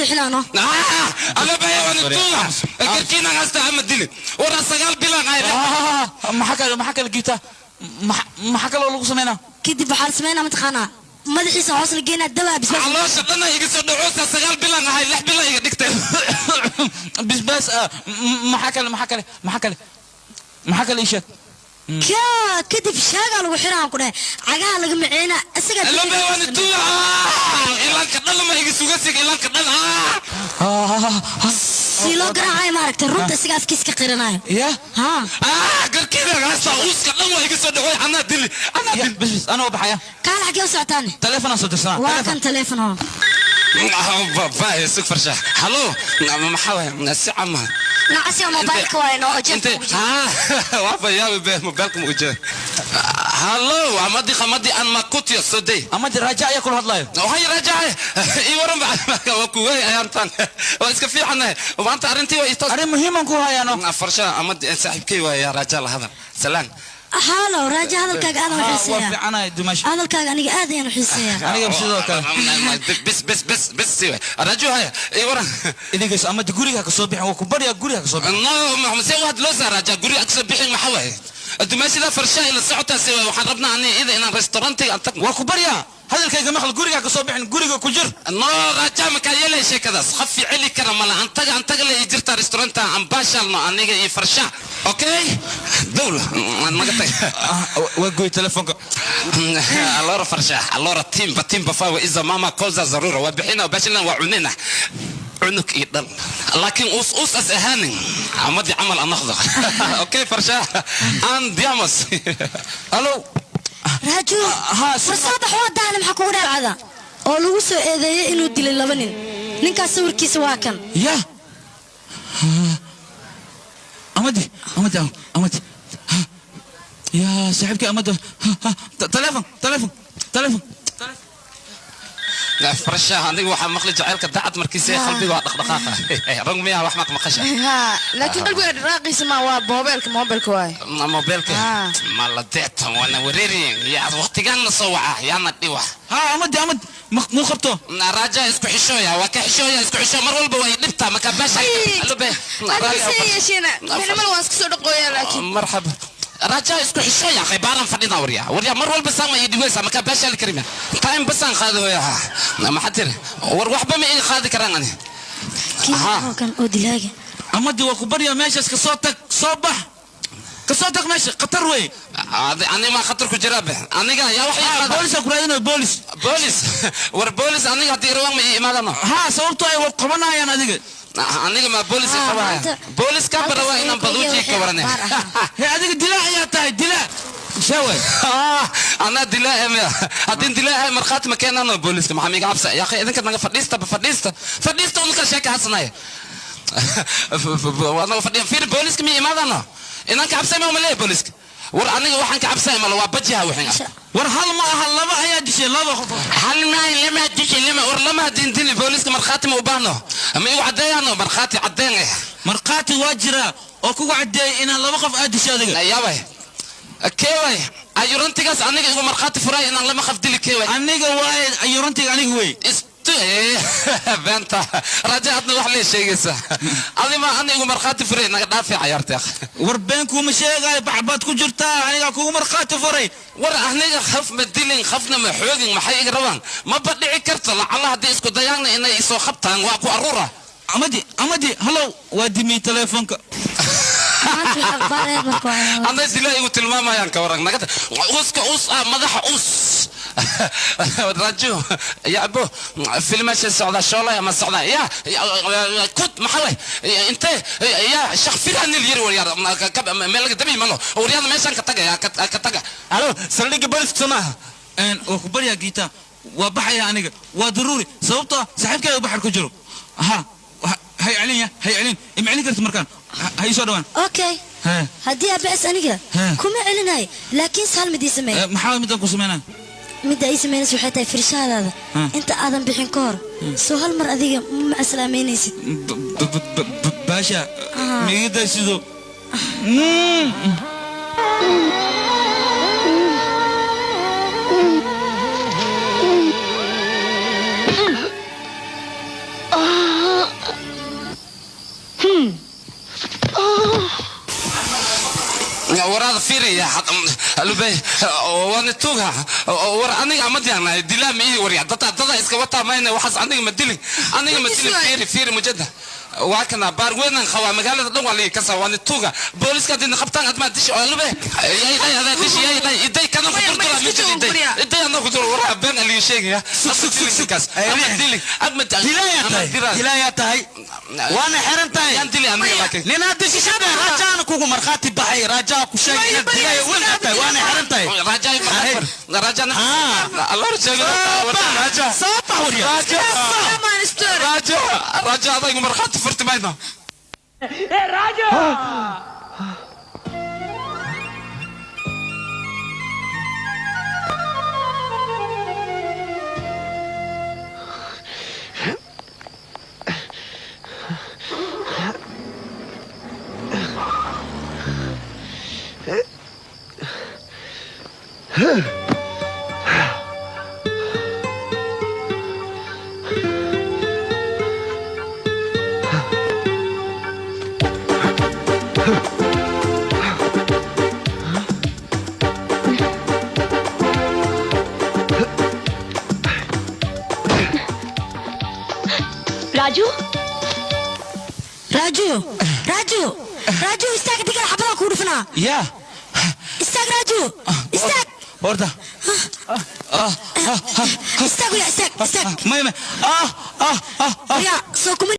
seexinaano alla baya waan tuuga garkiina hasta ama dili wara 9 bilan ay maxaa kale giita maxaa kaloo lagu sameynaa kadib waxaa la sameynaa mataqaanaa madaxiisa hoos la geynaa dawaa bisbaas caloosha dhana iga soo dhacoosa 9 bilan ahay 6 bilan iga dhigtay bisbaas maxaa kale ii sheeg kadib shaagaa lagu xiraan ku dhahay cagaha laga maceynaa isagaa alla baya waan tuuga ilaanka dhan ma iga sugasig ilaanka dhan si loo garaacay maaragtay runta isaga afkiis ka qiranayo ya haa garkiina hasta uuska dhan waa iga soo dhacay anaa dili bas bas anaa baxaya kaal xagee u socotaan taleefanaan soo dirsanaa waa kan taleefon hoo baa sug farsha halo maxaa waay si cama nacasi mobaylka waay noo jeebka ugu jira waa bayaabi be mobaylka ma ujeeda halo amadi khamadi aan makutiyo soday amadi raaja ayaa kula hadlayo waxay raajahay ii waran ba waa ku weey ayaantan waa iska fiicanahay maanta arrintii waa istaas arrin muhiiman ku hayaano farsha amadi saaxiibkay waa raaja la hadal salaan halo raaja hadalkaaga aad aan u xiiseeyaa waa fiicanahay dumash hadalkaaga aniga aad ayaan u xiiseeyaa aniga sidoo kale bas bas bas bas siwa raajo haya ii waran idinkaas amadi guriga ka soo bixin waa ku baryaa guriga ka soo bixin no maxamed see waxaad loo saa raaja guriga ka soo bixin maxaa waaye dumaashida farsha ila socotaa siwa waxaan rabnaa ani ida inaan restaurantiga aan tagno waa ku baryaa hadalkayga maqal guriga ka soo bixin guriga ku jir no raaja ma ka yeelay sheekadaas khafi celi kara mala antaga la ii jirta restauranta aan baashalno aniga iyo farsha okay dawla naga tag waa goy telefoonka allora farsha allora timba timba fawa iza mama koza zarura waa bixina baashalna waa cunina cunug iyo dhal laakiin us us as ahaanin amadi camal aan noqdo okay farsha andiamos alo raajo war soo bax waa daahne maxaa kugu dhaacada oo lagu soo eedeeyay inuu dilay 2 nin ninkaas sawirkiisa waa kan ya amadi amadi amadi يا saaxiibkii amadi taleefon taleefon taleefon farsha aniga waxaa maqli jacaylka dacad markiisa qalbiga waa dhaqdhaqaaqa rag miyaa wax maqmaqasha laakiin qalbiga dhaqdhaqaaqiisa ma waa moobeelka moobeelka waay moobeelka ma la deetan waana wareeriyen yaa waqtigan la soo waca yaana dhiwa haa amadi amad muu qabto raaja isku xishooya waa ka xishooya isku xishoo mar walba way dhibtaa marka baasha yeeshiina minimal waan iska soo dhaqooyaa laakiin marxaba raja isku xishooya khaybaran fadhina warya warya mar walba saama ii dhiwaysa marka baasha la karima time basan qaado ya ma xatir war waxba ma ii qaadi karaan ani kan oo dilaaga amadi waa ku barya meeshaas ka soo tag soo bax ka soo tag meesha khatar wey ani ma khatar ku jira be aniga yaa wax ii qaada boolis ku raadinayo boolis boolis war boolis aniga hadii rawaan ma ii imaadano haa sababtoo ay qabanayaan adiga aniga ma boolis qabaya boolis ka barawa inaan baduuji ka warane he adiga dilaa ayaa tahay dilaa shaway ana dilaa ma hadin dilaa markhaati ma keenano booliska maxaa miiga cabsa yaa akhi idinka naga fadhiista fadhiista fadhiista unka sheeka hasanaya wana fadhiya fiir booliska mi imaadano inaan ka cabsay ma leeyahay booliska war aniga waxaan ka cabsay ma waa bajiha waxin war hal ma aha laba ayaa dishay laba qof hal ma lama dishay lama war lama dindili booliska markhaati ma u baahno ama igu cadeeyano markhaati cadeen markhaati waa jira oo kugu cadeeyay inaan laba qof aad dishay adiga yaabay keeway ayurantigaas aniga igu markhaati furay inaan lama qof dili keeway aniga waay ayurantiga aniga wey beenta raja adna wax lee sheegaysaa adima anigu markhaati furay naga dhaafi cayaarta war been kuuma sheegaayo baxbaad ku jirtaa aniga kugu markhaati furay war aniga khaf ma dilin khafna ma xoogin maxay iga rabaan maba dhici karto lacala haddii isku dayaanna inay isoo qabtaan waa ku aruura amadi amadi halow waa dimiyey teleefonka anay dilaa igu tilmaamayaan ka waran naga uska us ah madaxa us rajo ya abo filmasha socda shoolay ama socda ya kut maxaa inte ya shakhfirhan yiri war meel laga dabi malo waryaada meeshan ka taga ka taga halo saldhigga booliska soo een waa ku baryaa giita waa baxaya aniga waa daruuri sababtoo saaxiibkayga baxar ku jiro ha hay celin ya hay celin ima celin karta markaan hay soo dhawaan okay haddii aabbaas aniga kuma celinayo laakiin hal mid ii sameey maxaa midaan ku sameynaa midda ii sameynaysa waxay tahay firshadaada inta aadan bixin ka hor soo hal mar adiga ma macasalaameynaysid baasha migida sido Waraada fiiriya lubey waana tuuga war aniga ma diyaarnahay dilaa ma ii warya dada iska wataa mayna waxaas aniga ma dilin aniga ma dilin fiiri fiiri mujada waa kana baar weynaan qabaa magaalada dhan waa liga kasaa waana tuuga booliska haddii qabtaan admaa dishi oo lube yay adaa dishi yay iday kana ku durdura mujada iday iday anaa ku dur waraa been aliga sheegaya sug ama dilin ama dilaayaa tahay waana xiran tahay yaan dili aniga laakiin ninaad dishishada raajaana kugu markhaati baxay raajaa ku sheegay inaad dilaayo weyn aad tahay waana xiran tahay raajaa Allah sheegay raajaa soo bax wariya raajaa raajaa adaygu markhaati furti mayno ee raajaa Raju Raju Raju Raju istaag digal xabada ku dhufnaa ya istaag Raju istaag horta istaag ya istaag istaag may ya soo kuma